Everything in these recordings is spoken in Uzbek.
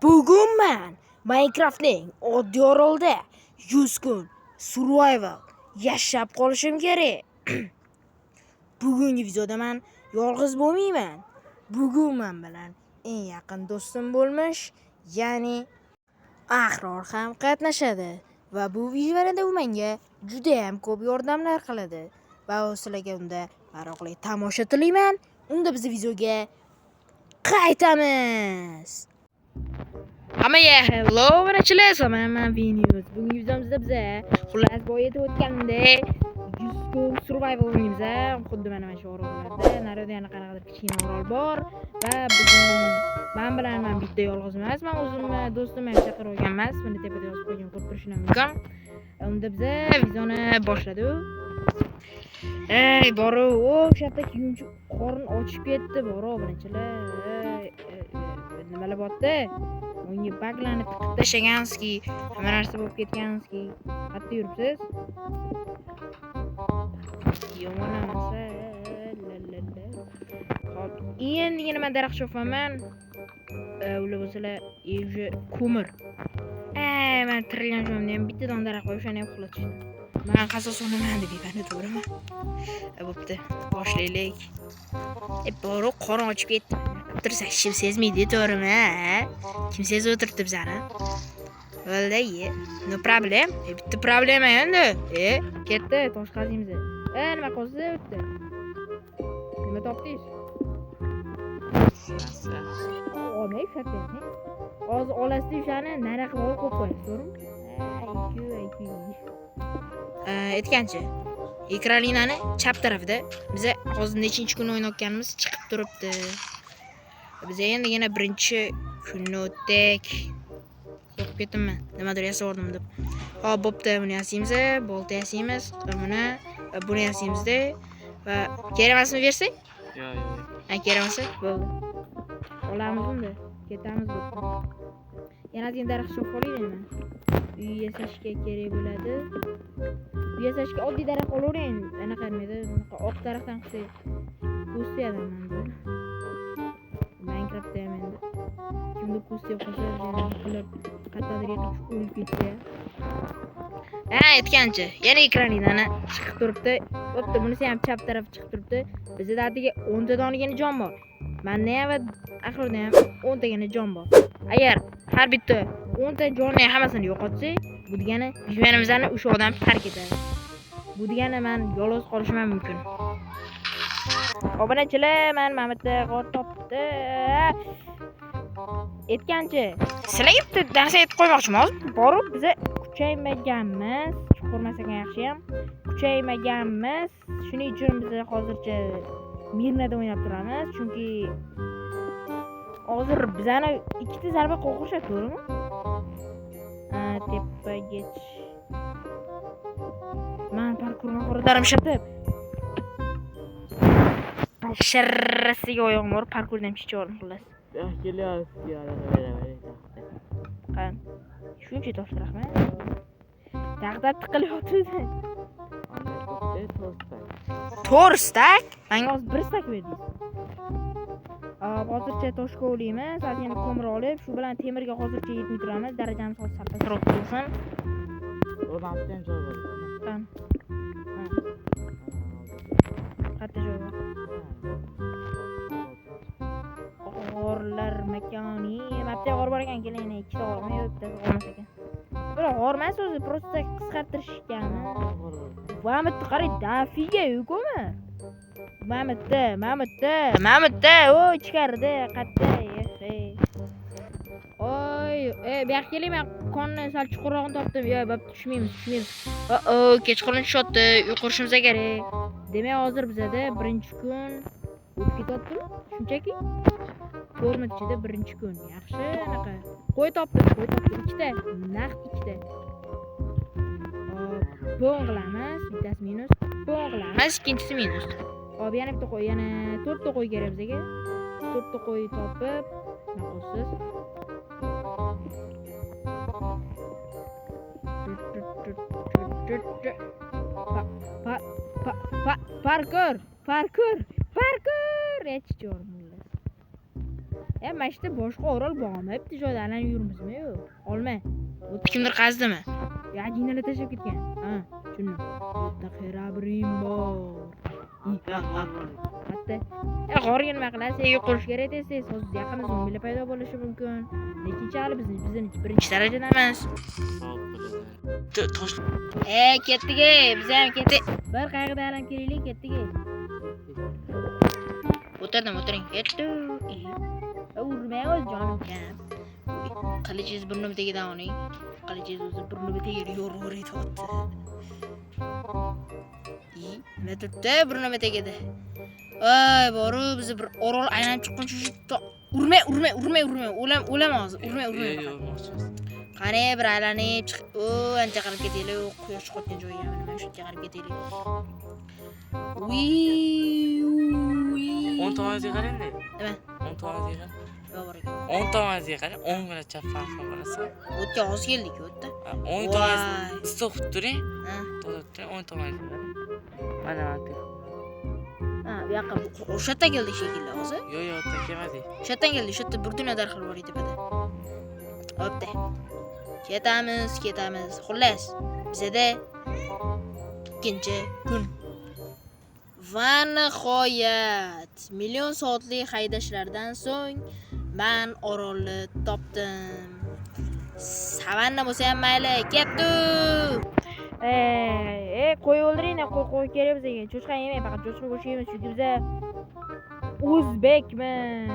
Bugun men Minecraftning oddiy orolida 100 kun survival yashab qolishim kerak. Bugungi videoda men yolg'iz bo'lmayman. Bugun men bilan eng yaqin do'stim bo'lmish, ya'ni Ahror ham qatnashadi va bu videoda u menga juda ham ko'p yordamlar qiladi. Va sizlarga unda maroqli tomosha tilayman. Unda biz videoga qaytamiz. Hammaga hello obunachilar, man Vinius. Bugungi videomizda biza xullas boya aytib o'tganimdek 100 kun survival o'ynaymiz. Xuddi mana shu orollarda, narida yana qanaqadir kichkina orol bor va bugun men bilan men bitta yolg'iz emasman, o'zimni do'stimni ham chaqirib olganman. Buni tepada yozib qo'ygan ko'rib turishingiz mumkin. Unda biza videoni boshladik. Ey, boru, o'sha yerda kiyunchi qorin ochib ketdi, boru obunachilar. Nimalar bo'pti? Unga baglarni tiqib tashlaganski, hamma narsa bo'lib ketganski. Qayerda yuribsiz? Yomon emas. Hop, endigina man daraxt chopaman. Ular bo'lsalar, уже ko'mir. Man tirilgan joyimda ham bitta don daraxt bor, o'shani ham uxlatishdi. Man qasos olaman deb yebani, to'g'rimi? Bo'pti, boshlaylik. Boru qorin ochib ketdi. Tursa hech kim sezmaydi, to'g'rimi? Kim sezib o'tiribdi bizani? Bo'ldi, ye. No problem. Bitta problema endi. Ketdi, tosh qaziymiz. Nima qilsiz o'tdi? Nima topdingiz? Olmay ushatdi. Hozir olasizda o'shani nariq qilib olib qo'yib qo'yasiz, to'g'rimi? IQ, IQ. Aytgancha, ekraninani chap tarafida biza hozir nechinchi kun o'ynayotganimiz chiqib turibdi. Biz endigina birinchi kunni o'tdik. Qo'rqib ketdimmi? Nimadir yasavordim deb. Hop, bo'pti, buni yasaymiz, bolta yasaymiz, buni yasaymizda va kerak emasmi bersak? Yo'q, yo'q. Ha, kerak emas, bo'ldi. Olamiz unda, ketamiz bu. Yana ozgina daraxt chopib olaylik nima? Uy yasashga kerak bo'ladi. Uy yasashga oddiy daraxt olavering. Anaqa nima edi? Bunaqa oq daraxtdan qilsak ko'z tegadi manda. Minecraftda ham endi kimdir ko'z tegib qolsa, qilib qayerdadir yiqilib o'lib ketsa. Ha, aytgancha, yana ekraningdan chiqib turibdi. Bo'pti, bunisi ham chap taraf chiqib turibdi. Bizda datiga 10 ta donigina jon bor. Menda ham va Ahrorda ham 10 tagina jon bor. Agar har bitta 10 ta jonni hammasini yo'qotsak, bu degani dushmanimizni o'sha odam tark etadi. Bu degani men yolg'iz qolishim ham mumkin. Obunachilar, men mana bu yerda g'or topdi. Aytgancha, sizlarga bitta narsa aytib qo'ymoqchiman hozir. Borib biza kuchaymaganmiz, chuqurmas ekan yaxshi ham. Kuchaymaganmiz. Shuning uchun biz hozircha mirnada o'ynab turamiz, chunki hozir bizani ikkita zarba qo'rqishadi, to'g'rimi? Tepaga. Man parkur mahoratlarim ishlatib shirrasiga oyog'im borib parkurdan chiqib oldim xullas. Kelyapsiz, Qani? Shuncha tosh rahmat. Taxta tiqilyotdi. 4 stak? Menga hozir 1 stak berdingiz. Hozircha toshga o'laymiz, ozgina ko'mir olib, shu bilan temirga hozircha yetmay turamiz. Darajamiz hozir sal pastroq bo'lsin. Qani? Qayerda joy bor? G'orlar makoni. Mana g'or bor ekan, keling, ikkita g'ormi yo'q, bittasi g'or emas ekan. Biroq g'or emas o'zi, просто qisqartirishgan. Va bu yerda qarang, дофига ko'mir. Mana bu yerda, mana bu yerda, mana bu yerda, o ichkarida, qayerda? Oy, bu yoqqa keling, men konni sal chuqurrog'ini topdim. Yo'q, bo'pti, tushmaymiz, tushmaymiz. O, kechqurun tushyapti, uy qurishimiz kerak. Demak, hozir bizada birinchi kun o'tib ketyaptimi? Shunchaki 4 minut ichida birinchi kun. Yaxshi, anaqa. Qo'y topdim, qo'y topdim. Ikkita, naqd ikkita. Hop, bo'ng qilamiz, bittasi minus. Bo'ng qilamiz, ikkinchisi minus. Hop, yana bitta qo'y, yana 4 ta qo'y kerak bizga. 4 ta qo'y topib, nima qilsiz? Parkour, parkour, parkour. Hech cho'rmullas. Mana shu yerda boshqa orol bormi? Bitta joyda aylanib yuribmizmi? Yo'q. Olma. Bu kimdir qazdimi? Ya jinalar tashlab ketgan. Ha, tushundim. Bu yerda Herobrine bor. Hatto g'orga nima qilasiz? Ega qurish kerak tez-tez. Hozir yaqinda zombilar paydo bo'lishi mumkin. Nechinchi hali bizni birinchi darajada emas. Hop, bo'ladi. Tosh. Ketdik, biz ham ketdik. Bir qayiqda aylanib kelaylik, ketdik. O'tirdim, o'tiring. Ketdi. Urmang o'zi jonim kam. Qilichingiz burnim tagidan oling. Qilichingiz o'zi burnimi tagida yo'rg'ur etyapti. Nima turibdi burnimi tagida? Voy, borib bizni bir orol aylanib chiqquncha shu urmang, urmang, urmang, urmang. O'lam, o'laman hozir. Urmang, urmang. Yo'q, yo'q, urmoqchimiz. Qani bir aylanib chiq. O, ancha qarab ketaylik. Quyosh chiqayotgan joyga mana shu yerga qarab ketaylik. Uy, uy. O'ng tomoningizga qarang-da. Nima? O'ng tomoningizga qarang. Nima bor ekan? O'ng tomoningizga qarang, o'ng bilan chap farqi bo'lasan. O'tga hozir keldik, o'tda. Ha, o'ng tomoningizga issiq qilib turing. Ha. To'xtab turing, o'ng tomoningizga qarang. Mana mana. Ha, bu yoqqa o'sha yerdan keldik shekilli hozir. Yo'q, yo'q, o'tdan kelmadik. O'sha yerdan keldik, o'sha yerda bir dunyo daraxtlar bor edi tepada. Hopda. Ketamiz, ketamiz. Xullas, bizada ikkinchi kun. Va nihoyat million soatlik haydashlardan so'ng men orolni topdim. Savanna bo'lsa ham mayli, ketdi. Qo'y o'ldiring, qo'y, qo'y kerak bizga. Cho'chqa yemang, faqat cho'chqa go'shti yeymiz, chunki biza o'zbekmiz.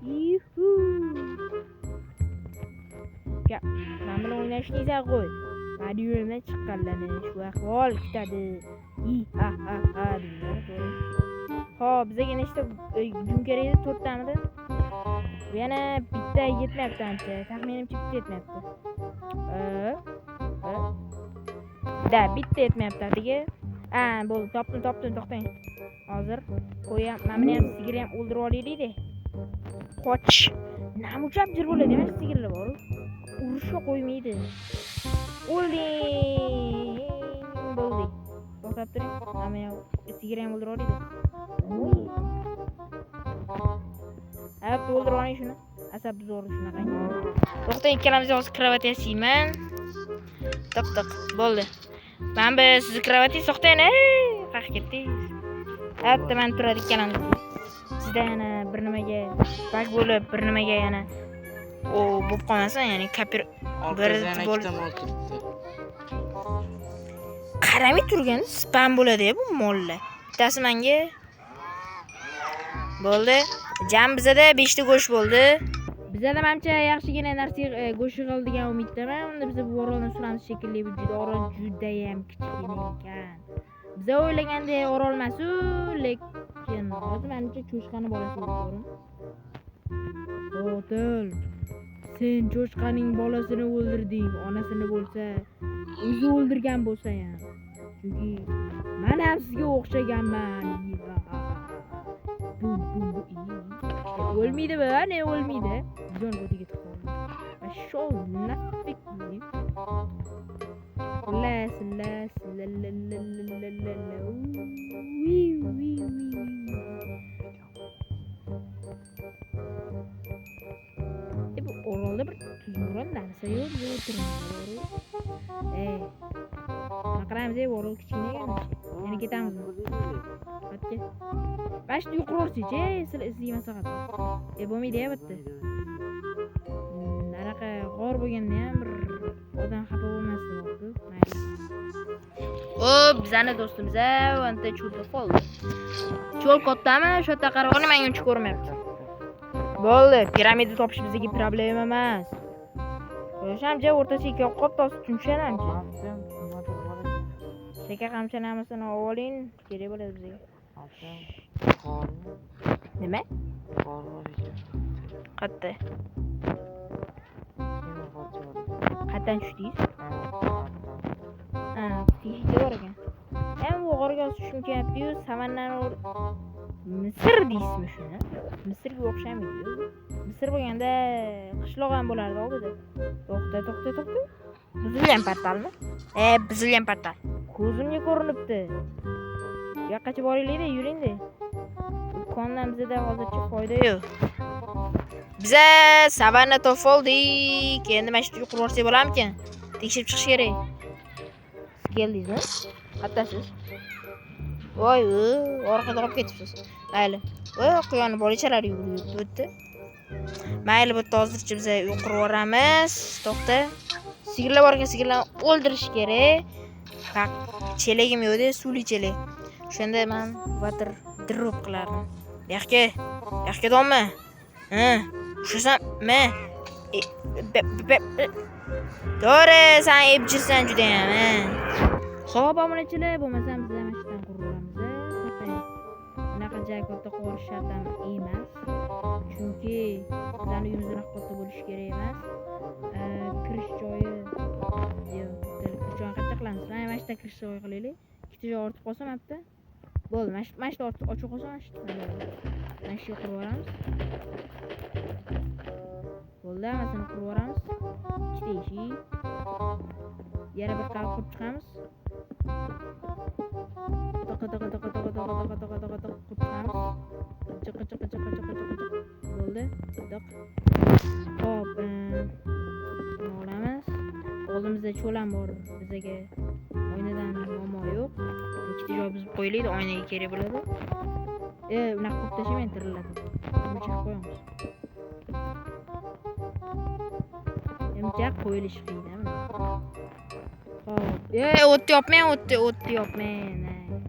Yuhu. Ya, men bilan o'ynashingiz qo'y. Mani yo'limdan chiqqanlarni shu ahvol kutadi. I ha ha ha deydi, to'g'ri. Xo'p, bizga nechta jun kerak edi? 4 tamidi? Bu yana bitta yetmayapti ancha. Taxminimcha bitta yetmayapti. Da, bitta yetmayapti atigi. Ha, bo'ldi, topdim, topdim, to'xtang. Hozir qo'yam, mana buni ham, sigirni ham o'ldirib olaylik-da. Qoch. Namuchab jir bo'ladi, mana sigirlar bor. Urushga qo'ymaydi. O'lding. Bo'ldik. To'xtab turing. Mana buni ham, sigirni ham o'ldirib olaylik. Ha, o'ldirib oling shuni. Asab zo'r shunaqa. To'xtang, ikkalamiz hozir kravat yasayman. Tiq tiq, bo'ldi. Mana bu sizni kravatingiz, to'xtang, ey, qayerga ketdingiz? Hatto mana turadi ikkalamiz. Sizda yana bir nimaga bag bo'lib, bir nimaga yana o bo'lib qolmasin, ya'ni kapir Orqada yana bo'l- ikkita mol turibdi. Qaramay turganda spam bo'ladi bu mollar. Bittasi menga bo'ldi. Jam bizada 5 ta go'sht bo'ldi. Bizada manimcha yaxshigina narsa go'sht yig'ildi degan umiddaman. Unda biz bu orolni suramiz shekilli. Bu juda orol judayam kichkina ekan. Biza o'ylagandek orol emas u, lekin hozir manimcha cho'chqani bolasi bo'ldi, to'g'rimi? Qotil. Sen cho'chqaning bolasini o'ldirding, onasini bo'lsa o'zi o'ldirgan bo'lsa ham. Chunki men ham sizga o'xshaganman. Bum bum bum. O'lmaydi bu, ne o'lmaydi? Jon o'tiga tiqib oldi. Пошел нафиг. Las las la la la la la la la. Wi wi wi. Bu orolda bir tuzumron narsa yo'q, biz o'tiramiz. Nima qilamiz, orol kichkina ekan. Yana ketamizmi? Qayerga? Mana shu yuqori sizga maslahat. Bo'lmaydi ya bu yerda. Anaqa g'or bo'lganda ham bir odam xafa bo'lmasdi borku. Mayli. O, bizani do'stimiz anta cho'lda qoldi. Cho'l kattami? O'sha yerda qarab oling, menga uncha ko'rinmayapti. Bo'ldi, piramida topish bizga problema emas. Quyosh ham ja o'rtasiga kelib qolibdi, hozir tunshadi ancha. Shakar qamchani hammasini olib oling, kerak bo'ladi bizga. Nima? G'or bor ekan. Qayerda? Yana g'or bor ekan. Qayerdan tushdingiz? Ha, g'ordan. Ha, teshikda bor ekan. Ham bu g'orga hozir tushgim kelyapti-yu, savannani Misr deysizmi shuni? Misrga o'xshamaydi-yu. Misr bo'lganda qishloq ham bo'lardi oldida. To'xta, to'xta, to'xta. Buzilgan portalmi? Buzilgan portal. Ko'zimga ko'rinibdi. Bu yoqqacha boraylik-da, yuring-da. Kondan bizada hozircha foyda yo'q. Biza savanna topib oldik. Endi mana shu yerga qurib olsak bo'larmikan? Tekshirib chiqish kerak. Siz keldingizmi? Qayerdasiz? Voy, orqada qolib ketibsiz. Mayli. Voy, quyonni bolichalari yugurib yuribdi. Mayli, bu yerda hozircha biza uy qurib yuboramiz. To'xta. Sigirlar bor ekan, sigirlarni o'ldirish kerak. Haq, chelagim yo'q-da, suvli chelak. O'shanda men water drop qilardim. Bu yoqqa, bu yoqqa donmi? Ha, ushlasam, ma. E, be. To'g'ri, sen epchilsan judayam, ha. Xo'p, obunachilar, bo'lmasam biz mana shu yerdan quraveramiz. To'xtang. Unaqa joy katta qurish shart ham emas. Chunki bizning uyimiz unaqa katta bo'lishi kerak emas. Kirish joyi yo'q, kirish joyini qayerda qilamiz? Mana shu yerda kirish joyi qilaylik. Ikkita joy ortib qolsa mana bu yerda. Bo'ldi, mana shu yerda ochiq qolsa mana shu yerda. Mana shu yerga qurib yuboramiz. Bo'ldi, hammasini qurib yuboramiz. Ikkita eshik. Yana bir qavat qurib chiqamiz. Taqa taqa taqa taqa taqa taqa taqa taqa taqa qurib chiqamiz. Chiqa chiqa chiqa chiqa chiqa chiqa. Bo'ldi. Tiq. Xo'p, buni olamiz. Oldimizda cho'l ham bor. Bizaga oynadan muammo yo'q. Ikkita joy buzib qo'yaylik, oynaga kerak bo'ladi. Unaqa qilib tashlamang, tiriladi. Buncha qo'yamiz. Buncha qo'yilishi qiyin, Xo'p. O'tni yopmang, o'tni yopmang.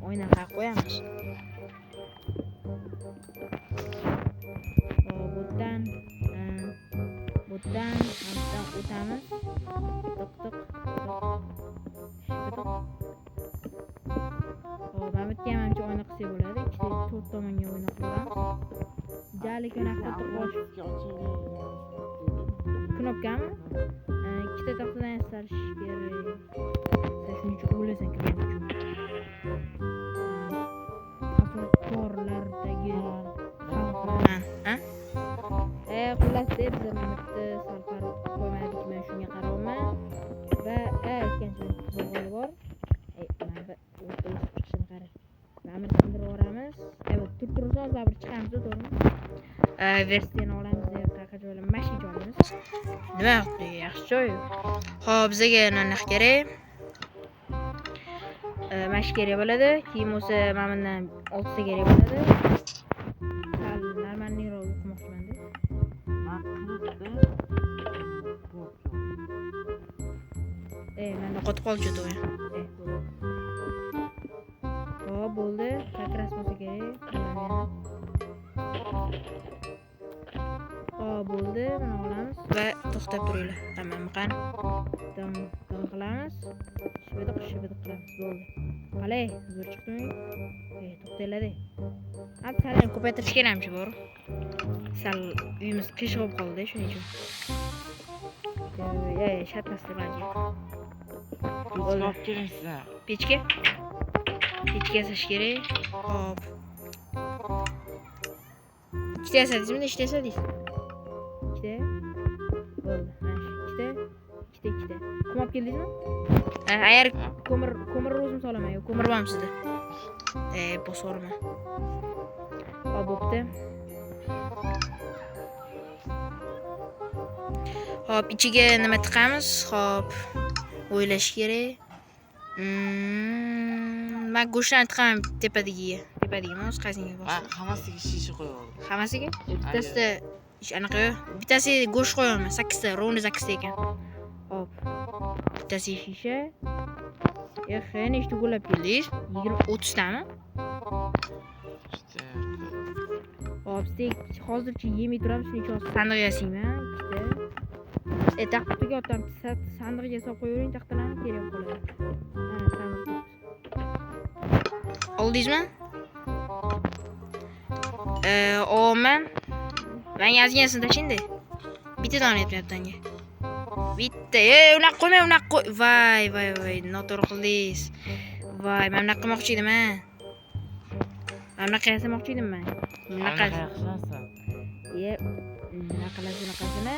Oynani qayerga qo'yamiz? Xo'p, o'tdan, o'tdan, o'tdan o'tamiz. Tiq tiq tiq. Tiq. Xo'p, mana bu yerga ham ancha oyna qilsak bo'ladi. Ikkita to'rt tomonga oyna qilamiz. Jalik unaqa katta qo'sh. Knopkami? Ikkita taxtadan yasalish kerak. Sen shuning uchun o'lasan knopka uchun. Asokorlardagi xavflar. Ha? Xullas, biz mana bu yerda sal farq qo'ymadik, men shunga qaryapman. Va aytgancha bog'oli bor. Mana bu o'tda o'sib chiqishini qara. Mana buni sindirib yuboramiz. Evet, turib tursa baribir chiqamiz, to'g'rimi? Versiyani olamiz deb qayerga joylar, mana shu joyimiz. Nima yaxshi joy. Xo'p, bizga nima kerak? Mana shu kerak bo'ladi. Keyin bo'lsa mana bundan 6 ta kerak bo'ladi. Sal normalniroq o'qimoqchiman-da. Men qilibdi. Menda qotib qoldi juda o'yin. Xo'p, bo'ldi. Как раз bo'lsa kerak. Xo'p, bo'ldi. Buni olamiz va to'xtab turinglar. Tamam, qani. Dom dom qilamiz. Shibidiq shibidiq qilamiz. Bo'ldi. Qalay, zo'r chiqdimi? To'xtanglar-da. Ha, sal ham ko'paytirish kerakmi bor? Sal uyimiz qiyshiq bo'lib qoldi, shuning uchun. Shart emas deb ancha. Pechka olib keling sizlar. Pechka? Pechka yasash kerak. Xo'p. Ikkita yasadingizmi, nechta yasadingiz? Ikkita. Bo'ldi. Mana shu ikkita, ikkita, ikkita. Kum olib keldingizmi? Agar ko'mir o'zim solaman, yo'q, ko'mir bormi sizda? Bosorma. Xo'p, bo'pti. Xo'p, ichiga nima tiqamiz? Xo'p, o'ylash kerak. Men go'shtlarni tiqaman tepadagiga. Tepadagimi o'zi qaysiga Men bosdim? hammasiga shisha qo'yib oldim. Hammasiga? Bittasida ish anaqa yo'q. Bittasiga go'sht qo'yaman, 8 ta, ровно 8 ta ekan. Xo'p. Bittasiga shisha. Nechta go'llab keldingiz? 20 30 tami? İşte. Xo'p, steak hozircha yemay turamiz, shuning uchun hozir sandiq yasayman, ikkita. Taxtaga otam, sandiqga solib qo'yavering, taxtalarni kerak bo'ladi. Mana sandiq turibdi. Oldingizmi? Olaman. Menga ozginasini tashlang-da. Bitta dona yetmayapti menga. Bitta. Unaqa qo'ymang, unaqa qo'y. Voy, voy, voy, noto'g'ri qildingiz. Voy, men bunaqa qilmoqchi edim, ha. Men bunaqa yasamoqchi edim men. Bunaqa. Yaxshimsan. Bunaqa bunaqasini.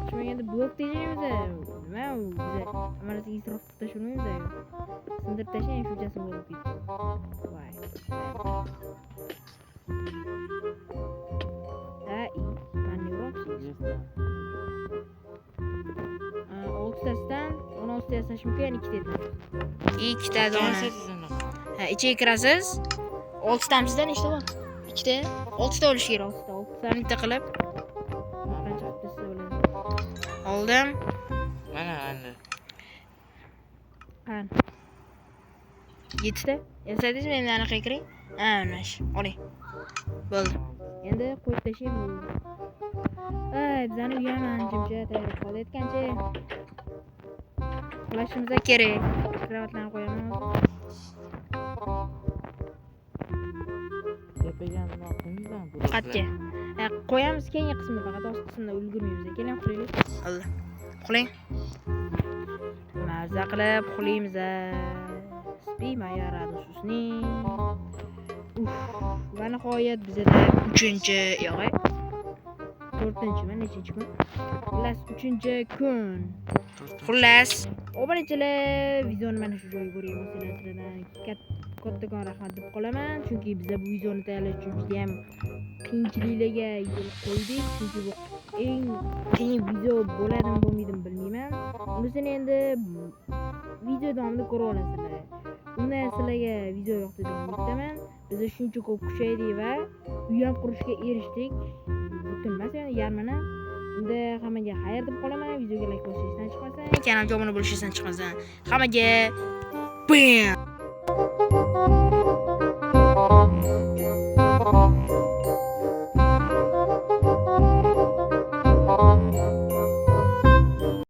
Tushmaganda blok tashlaymiz. Nima u biza hamma narsaga isrof qilib tashlamaymiz. Sindirib tashlang, shunchasi bo'lib ketdi. Voy. Ha, i, mana Yastan. Oltitasidan 16 ta yasash mumkin, ya'ni ikkita yetadi. Ikkita Qachon dona. yasaysiz unaqa? Ha, ichiga kirasiz. Oltitamizdan nechta bor? Ikkita. Oltita bo'lishi kerak, oltita. Oltitani bitta qilib qancha qilib tashlasa bo'ladi. Oldim. Mana endi. Qani. Yettita. Yasadingizmi? Endi anaqa kiring. Ha, mana shu. Oling. Bo'ldi. Endi qo'yib tashlayman, bo'ldi. Ay, bizani uy ham ancha-muncha tayyor qoldi aytgancha. Uxlashimiz kerak. Kravatlarni qo'yaman hozir. Tepaga nima qo'ymaysizmi? Qayerga? Ha, qo'yamiz keyingi qismida, faqat hozir qismda ulgurmaymiz. Keling, uxlaylik. Alloh. Uxlang. Mazza qilib uxlaymiz. Спи, моя радость, усни. Uf, va nihoyat bizada 3-chi, yo'q, 4-chimi, nechinchi kun? Xullas, 3-kun. Xullas, obunachilar, videoni mana shu joyga ko'rgan bo'lsanglar, sizlardan kattakon rahmat deb qolaman, chunki biza bu videoni tayyorlash uchun juda ham qiyinchiliklarga yo'l qo'ydik, chunki bu eng qiyin video bo'ladimi, bo'lmaydimi bilmayman. Unisini endi video davomida ko'ra olasizlar. Unda sizlarga video yoqdi degan umiddaman. Biz shuncha ko'p kuchaydik va uy ham qurishga erishdik. Butun emas, ya'ni yarmini. Unda hammaga xayr deb qolaman. Videoga like bosishdan chiqmasin, kanalga obuna bo'lishdan chiqmasin. Hammaga bam!